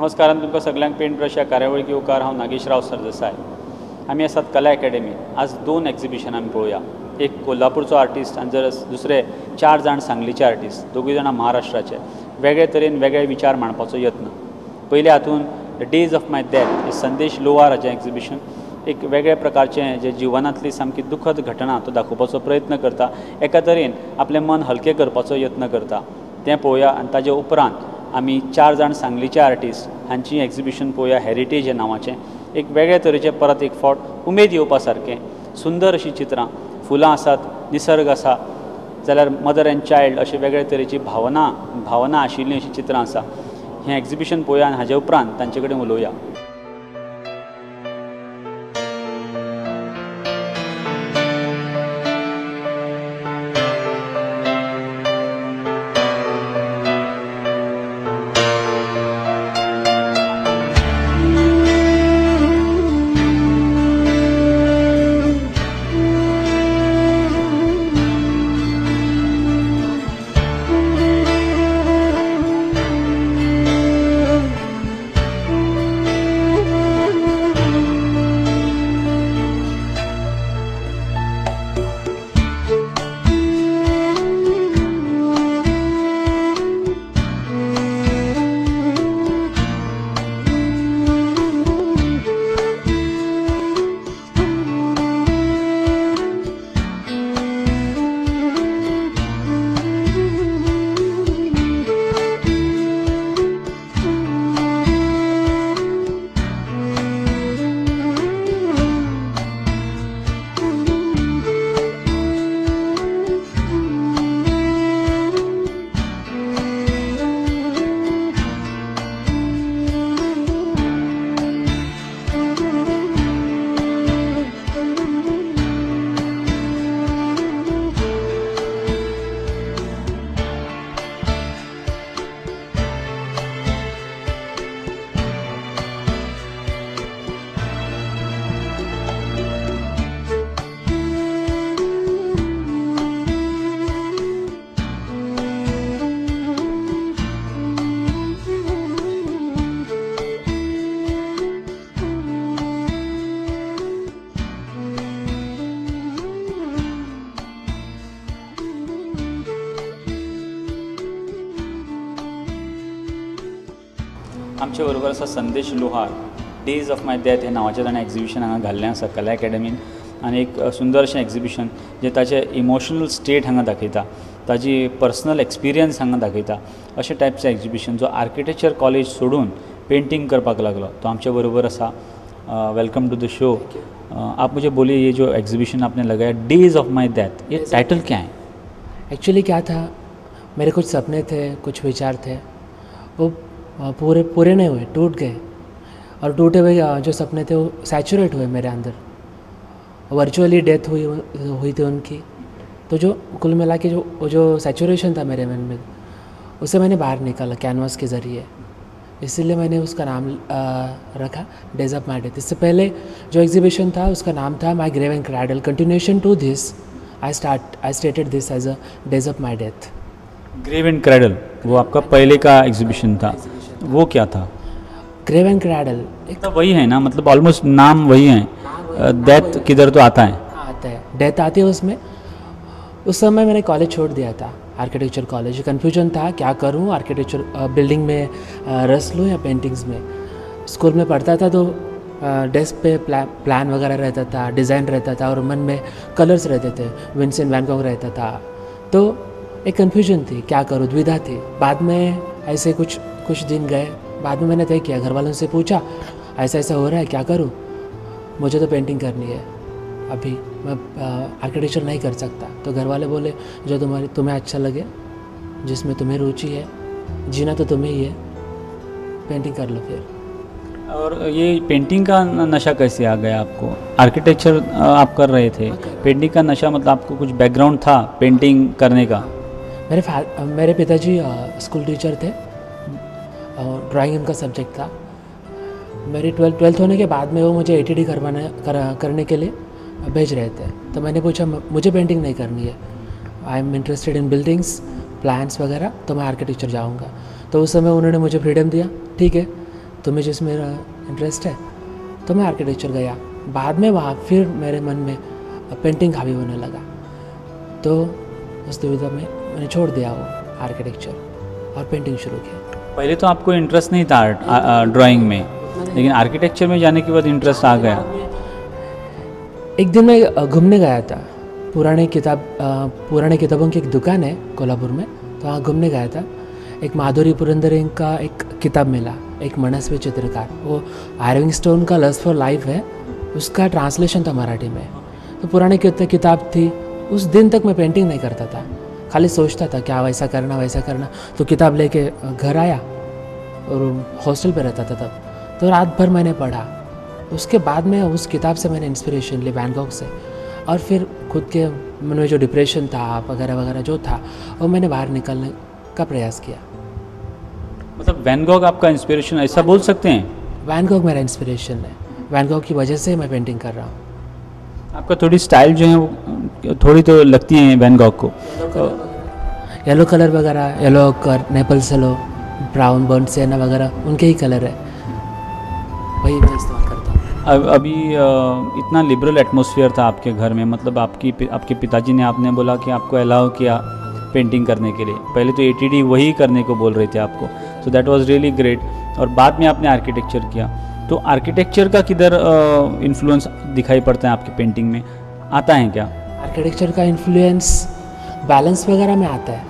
नमस्कार, तुमकां सगल्यांक पेंट ब्रश ह्या कार्यावळीक येवकार. हांव नागेश राव सरदेसाय. आमी आसात कला एकेडमी. आज दोन एग्जिबिशनां आमी पळोवया. एक कोल्हापूरचो आर्टिस्ट आनी जर दुसरे चार जाण सांगलीचे आर्टिस्ट, दोगूय जाणां महाराष्ट्राचे. वेगळे तरेन वेगळे विचार मांडपाचो यत्न. पयले हातून the days of my death हे संदेश लोहार हाचें एग्जिबिशन एक वेगळ्या प्रकारचें जे जिवनांतली सामकी दुखद घटना तो दाखोवपाचो प्रयत्न करता, एका तरेन आपलें मन हलकें करपाचो यत्न करता, तें पळोवया. आनी ताजे उपरांत आमी चार जाण सांगलीचे आर्टिस्ट हांची एग्जिबिशन पळोवया, हेरिटेज ह्या नांवाचें. एक वेगळे तरेचें परत एक फावट उमेद येवपा सारकें सुंदर अशीं चित्रां, फुलां आसात, निसर्ग आसा, जाल्यार मदर एंड चायल्ड अशे वेगळे तरेची भावना आशिल्लीं अशीं चित्रां आसा. हें एग्जिबिशन पळोवया आनी हाजे उपरांत तांचे कडेन उलोवया. आमचे बरोबर आसा Sandesh Lohar. Days of my death हे नांवाचें ताणें एग्जिबिशन हांगा घाल्लें आसा कला एकेडमीन, आनी एक सुंदर अशें एग्जिबिशन जें ताचें इमोशनल स्टेट हांगा दाखयता, ताजी पर्सनल एक्सपिरियन्स हांगा दाखयता, अशें टायपचें एग्जिबिशन. जो आर्किटेक्चर कॉलेज सोडून पेंटींग करपाक लागलो तो आमचे बरोबर आसा. Welcome to the show. आप मुझे बोलिए, ये जो एग्जिबिशन आपने लगाया डेज ऑफ my death, ये टाइटल क्या है? एक्चुअली क्या था, मेरे कुछ सपने थे, कुछ विचार थे, वो पूरे पूरे नहीं हुए, टूट गए. और टूटे हुए जो सपने थे वो सैचुरेट हुए मेरे अंदर. वर्चुअली डेथ हुई थी उनकी. तो जो कुल मिला के जो सैचुरेशन था मेरे मन में, उसे मैंने बाहर निकाला कैनवास के ज़रिए. इसीलिए मैंने उसका नाम रखा डेज ऑफ my death. इससे पहले जो एग्जीबिशन था उसका नाम था my grave and cradle. Continuation to this I stated this as a days of my death. Grave and cradle वो आपका पहले का एग्जीबिशन था, वो क्या था? ग्रेव एंड क्रैडल तो वही है ना, मतलब ऑलमोस्ट नाम वही है. डेथ किधर तो आता है, आता है, डेथ आती है उसमें. उस समय मैंने कॉलेज छोड़ दिया था, आर्किटेक्चर कॉलेज. कन्फ्यूजन था क्या करूँ, आर्किटेक्चर बिल्डिंग में रस लूँ या पेंटिंग्स में. स्कूल में पढ़ता था तो डेस्क पे प्लान वगैरह रहता था, डिज़ाइन रहता था और मन में कलर्स रहते थे, विंसेंट वैन गॉग रहता था. तो एक कन्फ्यूजन थी, क्या करूँ, द्विधा थी. बाद में ऐसे कुछ कुछ दिन गए, बाद में मैंने तय किया, घर वालों से पूछा ऐसा ऐसा हो रहा है, क्या करूँ, मुझे तो पेंटिंग करनी है, अभी मैं आर्किटेक्चर नहीं कर सकता. तो घर वाले बोले जो तुम्हें अच्छा लगे, जिसमें तुम्हें रुचि है, जीना तो तुम्हें ही है, पेंटिंग कर लो फिर. और ये पेंटिंग का नशा कैसे आ गया आपको? आर्किटेक्चर आप कर रहे थे, पेंटिंग का नशा मतलब आपको कुछ बैकग्राउंड था पेंटिंग करने का? मेरे पिताजी स्कूल टीचर थे और ड्राइंग उनका सब्जेक्ट था. मेरी ट्वेल्थ होने के बाद में वो मुझे एटीडी करने के लिए भेज रहे थे. तो मैंने पूछा मुझे पेंटिंग नहीं करनी है, I am interested in buildings, plans वगैरह, तो मैं आर्किटेक्चर जाऊँगा। तो उस समय उन्होंने मुझे फ्रीडम दिया, ठीक है तुम्हें जिसमें इंटरेस्ट है। तो मैं आर्किटेक्चर गया। बाद में वहाँ फिर मेरे मन में पेंटिंग हावी होने लगा, तो उस दुविधा में मैंने छोड़ दिया वो आर्किटेक्चर और पेंटिंग शुरू किया। पहले तो आपको इंटरेस्ट नहीं था आर्ट ड्राइंग में, लेकिन आर्किटेक्चर में जाने के बाद इंटरेस्ट आ गया। एक दिन मैं घूमने गया था, पुराने किताबों की एक दुकान है कोल्हापुर में, तो वहाँ घूमने गया था। एक माधुरी पुरंदरे का एक किताब मिला, एक मनस्वी चित्रकार, वो आर्विंग स्टोन का लस्ट फॉर लाइफ है, उसका ट्रांसलेशन था मराठी में। तो पुराने किताब थी। उस दिन तक मैं पेंटिंग नहीं करता था, खाली सोचता था क्या वैसा करना वैसा करना। तो किताब लेके घर आया और हॉस्टल पे रहता था तब, तो रात भर मैंने पढ़ा। उसके बाद में उस किताब से मैंने इंस्पिरेशन ली वैन गॉग से, और फिर खुद के मन में जो डिप्रेशन था वगैरह वगैरह जो था वो मैंने बाहर निकलने का प्रयास किया। मतलब वैन गॉग आपका इंस्पिरेशन ऐसा बोल सकते हैं? वैन गॉग मेरा इंस्पिरेशन है, वैन गॉग की वजह से मैं पेंटिंग कर रहा हूँ। आपका थोड़ी स्टाइल जो है वो थोड़ी तो लगती है वैन गॉग को। येलो कलर वगैरह, yellow ochre, Naples yellow, brown, burnt sienna वगैरह उनके ही कलर है, वही मैं इस्तेमाल करता हूँ। अब अभी इतना लिबरल एटमॉस्फेयर था आपके घर में, मतलब आपके पिताजी ने, आपने बोला कि आपको अलाउ किया पेंटिंग करने के लिए। पहले तो एटीडी वही करने को बोल रहे थे आपको, so that was really great. और बाद में आपने आर्किटेक्चर किया, तो आर्किटेक्चर का किधर इन्फ्लुएंस दिखाई पड़ता है आपकी पेंटिंग में, आता है क्या? आर्किटेक्चर का इन्फ्लुएंस बैलेंस वगैरह में आता है।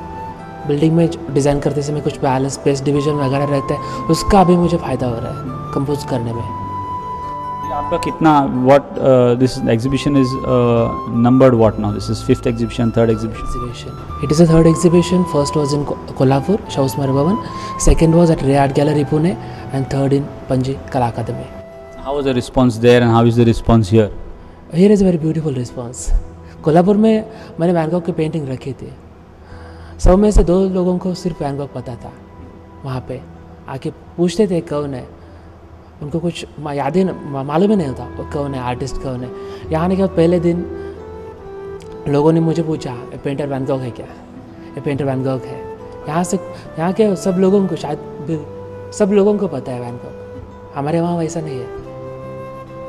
बिल्डिंग में डिज़ाइन करते समय कुछ बैलेंस, स्पेस डिवीजन वगैरह रहता है, उसका भी मुझे फ़ायदा हो रहा है कंपोज करने में। आपका कितना, what this exhibition is numbered what now? This is fifth exhibition, third exhibition? It is a third exhibition. First was in Kolhapur Shahu Smarak Bhavan, second was at Ray Art Gallery Pune, and third in Panaji Kala Akademi. How was the response there and how is the response here? Here is a very beautiful response. Kolhapur में मैंने van Gogh की painting रखी थी, 100 में से 2 लोगों को सिर्फ van Gogh पता था। वहाँ पे आके पूछते थे कौन है, उनको कुछ याद ही मालूम ही नहीं होता वो कौन है, आर्टिस्ट कौन है। यहाँ आने के बाद पहले दिन लोगों ने मुझे पूछा, ये पेंटर वैन गॉग है क्या, ये पेंटर वैन गॉग है। यहाँ से, यहाँ के सब लोगों को, शायद सब लोगों को पता है वैन गॉग, हमारे वहाँ वैसा नहीं है।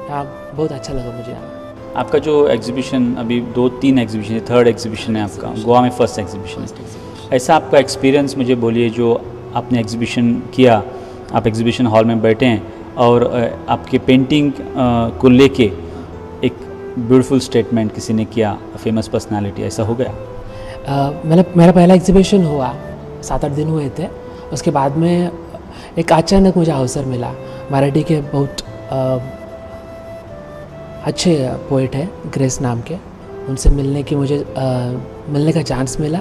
यहाँ बहुत अच्छा लगा मुझे यहाँ। आपका जो एग्जीबिशन अभी 2-3 एग्जीबिशन है, थर्ड एग्जीबिशन है आपका, गोवा में फर्स्ट एग्जीबिशन है, ऐसा आपका एक्सपीरियंस मुझे बोलिए जो आपने एग्जीबिशन किया, आप एग्जीबिशन हॉल में बैठे हैं और आपके पेंटिंग को लेके एक ब्यूटीफुल स्टेटमेंट किसी ने किया, फेमस पर्सनालिटी, ऐसा हो गया? मेरा पहला एग्जीबिशन हुआ, 7-8 दिन हुए थे। उसके बाद में एक अचानक मुझे अवसर मिला, मराठी के बहुत अच्छे पोइट हैं ग्रेस नाम के, उनसे मिलने की मुझे मिलने का चांस मिला।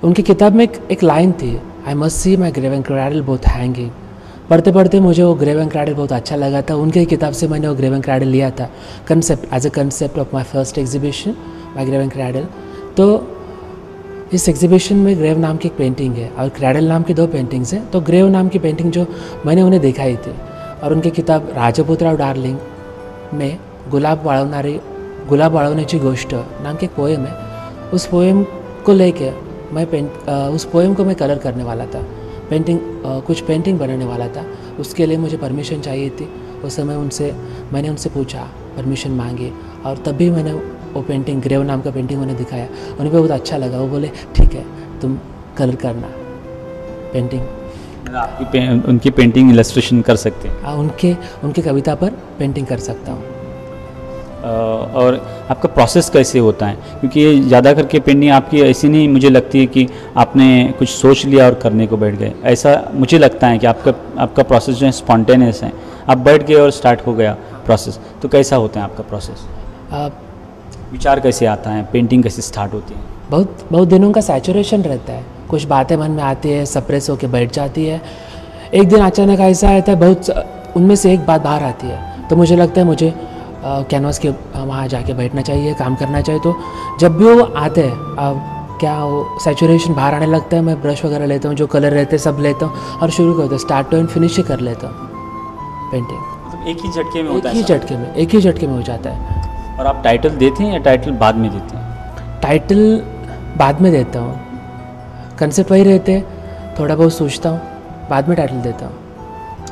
उनकी किताब में एक लाइन थी, I must see my grave and cradle both hanging. पढ़ते पढ़ते मुझे वो ग्रेव एंड क्रैडल बहुत अच्छा लगा था। उनके किताब से मैंने वो ग्रेव एंड क्रैडल लिया था, concept as a concept of my first exhibition, my grave and cradle. तो इस एग्जीबिशन में ग्रेव नाम की एक पेंटिंग है और क्रैडल नाम की 2 पेंटिंग्स हैं। तो ग्रेव नाम की पेंटिंग जो मैंने उन्हें दिखाई थी, और उनकी किताब राजपुत्रा और डार्लिंग में गुलाब वाळवण्याची गोष्ट नाम की एक पोएम है, उस पोएम को लेके मैं उस पोएम को मैं कलर करने वाला था, पेंटिंग कुछ पेंटिंग बनाने वाला था। उसके लिए मुझे परमिशन चाहिए थी। उस समय मैंने उनसे पूछा, परमिशन मांगी, और तभी मैंने वो पेंटिंग, ग्रेव नाम का पेंटिंग उन्हें दिखाया। उन्हें बहुत अच्छा लगा, वो बोले ठीक है तुम कलर करना पेंटिंग। आपकी उनकी पेंटिंग इलस्ट्रेशन कर सकते हैं? हाँ, उनकी कविता पर पेंटिंग कर सकता हूँ। और आपका प्रोसेस कैसे होता है? क्योंकि ये ज़्यादा करके पेंटिंग आपकी ऐसी नहीं मुझे लगती है कि आपने कुछ सोच लिया और करने को बैठ गए, ऐसा मुझे लगता है कि आपका प्रोसेस जो है स्पॉन्टेनियस है, आप बैठ गए और स्टार्ट हो गया प्रोसेस। तो कैसा होता है आपका प्रोसेस, विचार कैसे आता है, पेंटिंग कैसे स्टार्ट होती है? बहुत बहुत दिनों का सैचुरेशन रहता है, कुछ बातें मन में आती है, सप्रेस होकर बैठ जाती है। एक दिन अचानक ऐसा आता है, बहुत उनमें से एक बात बाहर आती है, तो मुझे लगता है मुझे कैनवास के वहाँ जाके बैठना चाहिए, काम करना चाहिए। तो जब भी वो आते हैं, क्या वो सैचुरेशन बाहर आने लगता है, मैं ब्रश वगैरह लेता हूँ, जो कलर रहते हैं सब लेता हूँ और शुरू करता हूँ, स्टार्ट टू एंड फिनिश ही कर लेता हूँ पेंटिंग। मतलब एक ही झटके में होता है? एक ही झटके में हो जाता है। और आप टाइटल देते हैं या टाइटल बाद में देते हैं? टाइटल बाद में देता हूँ, कंसेप्ट वही रहते हैं, थोड़ा बहुत सोचता हूँ, बाद में टाइटल देता हूँ।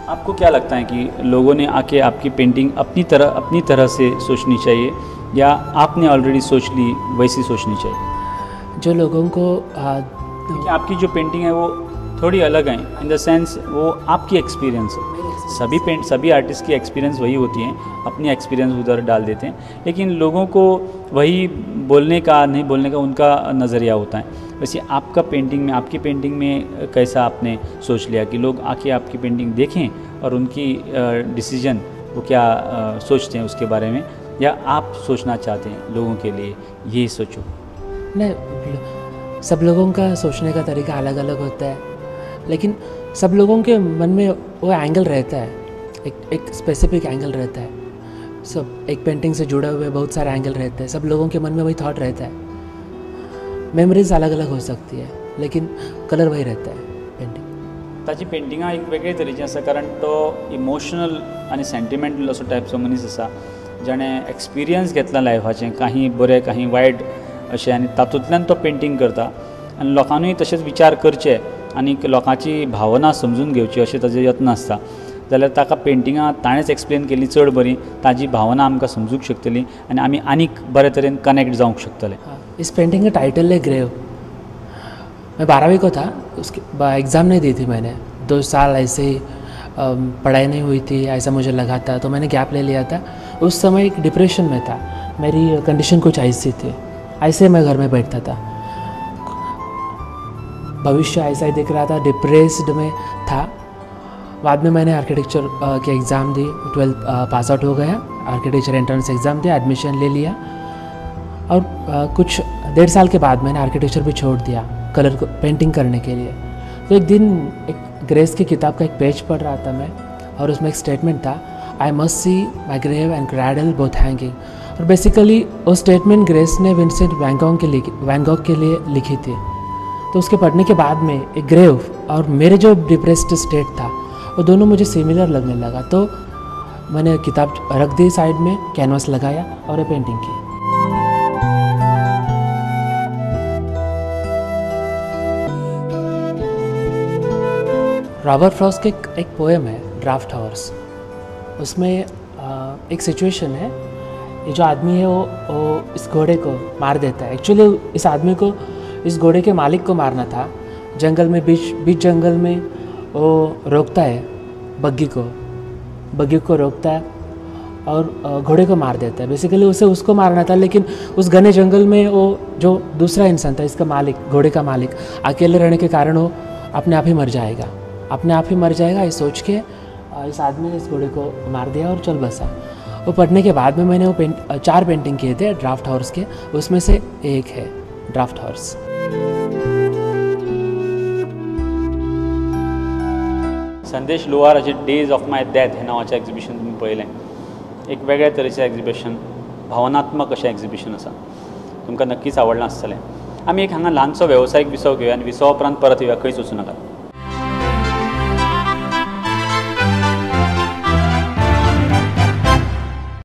आपको क्या लगता है कि लोगों ने आके आपकी पेंटिंग अपनी तरह से सोचनी चाहिए या आपने ऑलरेडी सोच ली वैसी सोचनी चाहिए? जो लोगों को क्योंकि आपकी जो पेंटिंग है वो थोड़ी अलग है, इन the sense वो आपकी एक्सपीरियंस है। सभी आर्टिस्ट की एक्सपीरियंस वही होती है, अपनी एक्सपीरियंस उधर डाल देते हैं, लेकिन लोगों को वही बोलने का नहीं बोलने का उनका नज़रिया होता है। वैसे आपका पेंटिंग में, आपकी पेंटिंग में कैसा आपने सोच लिया कि लोग आके आपकी पेंटिंग देखें और उनकी डिसीजन वो क्या सोचते हैं उसके बारे में, या आप सोचना चाहते हैं लोगों के लिए ये सोचो? नहीं, सब लोगों का सोचने का तरीका अलग अलग होता है, लेकिन सब लोगों के मन में वो एंगल रहता है, एक स्पेसिफिक एंगल रहता है। सब एक पेंटिंग से जुड़े हुए बहुत सारे एंगल रहते हैं, सब लोगों के मन में वही थॉट रहता है। मेमोरीज अलग अलग हो सकती है, लेकिन कलर वही रहता है पेंटिंग। ताची पेंटिंगां एक वेगळे तरेची आसा, कारण तो इमोशनल आनी सेंटिमेंटल असो टायपचो मनीस आसा जाणें एक्सपिरियन्स घेतला लायफाचें, काही बरें काही वायट अशें, आनी तातूंतल्यान तो पेंटींग करता आनी लोकांनूय तशेंच विचार करचे आनी लोकांची भावना समजून घेवची अशें ताजे यत्न आसता. जाल्यार ताका पेंटिंगां ताणेंच एक्सप्लेन केली चड बरी, ताजी भावना आमकां समजूंक शकतली आनी आमी आनीक बरे तरेन कनेक्ट जावंक शकतले. इस पेंटिंग का टाइटल है ग्रेव. मैं 12वीं को था, उसकी एग्ज़ाम नहीं दी थी मैंने, 2 साल ऐसे ही पढ़ाई नहीं हुई थी ऐसा मुझे लगा था, तो मैंने गैप ले लिया था। उस समय एक डिप्रेशन में था, मेरी कंडीशन कुछ ऐसी थी, ऐसे मैं घर में बैठता था, भविष्य ऐसा ही दिख रहा था, डिप्रेस्ड में था। बाद में मैंने आर्किटेक्चर की एग्ज़ाम दी, 12th pass out हो गया, आर्किटेक्चर एंट्रेंस एग्ज़ाम दिया, एडमिशन ले लिया और कुछ 1.5 साल के बाद मैंने आर्किटेक्चर भी छोड़ दिया कलर को पेंटिंग करने के लिए। तो एक दिन एक ग्रेस की किताब का एक पेज पढ़ रहा था मैं और उसमें एक स्टेटमेंट था, I must see my grave and cradle both hanging. Aur basically वो स्टेटमेंट ग्रेस ने विंसेंट वैन गॉग के लिए लिखी थी। तो उसके पढ़ने के बाद में एक ग्रेव और मेरे जो डिप्रेस्ड स्टेट था वो दोनों मुझे सिमिलर लगने लगा। तो मैंने किताब रख दी साइड में, कैनवास लगाया और ये पेंटिंग की। रॉबर्ट फ्रॉस्ट के एक पोएम है ड्राफ्ट हॉर्स, उसमें एक सिचुएशन है, ये जो आदमी है वो इस घोड़े को मार देता है। एक्चुअली इस आदमी को इस घोड़े के मालिक को मारना था। जंगल में बीच जंगल में वो रोकता है बग्गी को रोकता है और घोड़े को मार देता है। बेसिकली उसे उसको मारना था, लेकिन उस घने जंगल में वो जो दूसरा इंसान था, इसका मालिक, घोड़े का मालिक, अकेले रहने के कारण वो अपने आप ही मर जाएगा, अपने आप ही मर जाएगा ये सोच के इस आदमी ने इस घोड़े को मार दिया और चल बसा। वो पढ़ने के बाद में मैंने वो 4 पेंटिंग किए थे ड्राफ्ट हॉर्स के, उसमें से एक है ड्राफ्ट हॉर्स। संदेश लोहाराचे डेज ऑफ my death हे नांवाचें एक्झिबिशन तुमी पळयलें. एक वेगळ्या तरेचें एक्झिबिशन, भावनात्मक अशें एक्झिबिशन आसा, तुमकां नक्कीच आवडलां आसतलें. आमी एक हांगा ल्हानसो वेवसायीक विसव घेवया आनी विसवा उपरांत परत येवया, खंयच वचूं नाकात.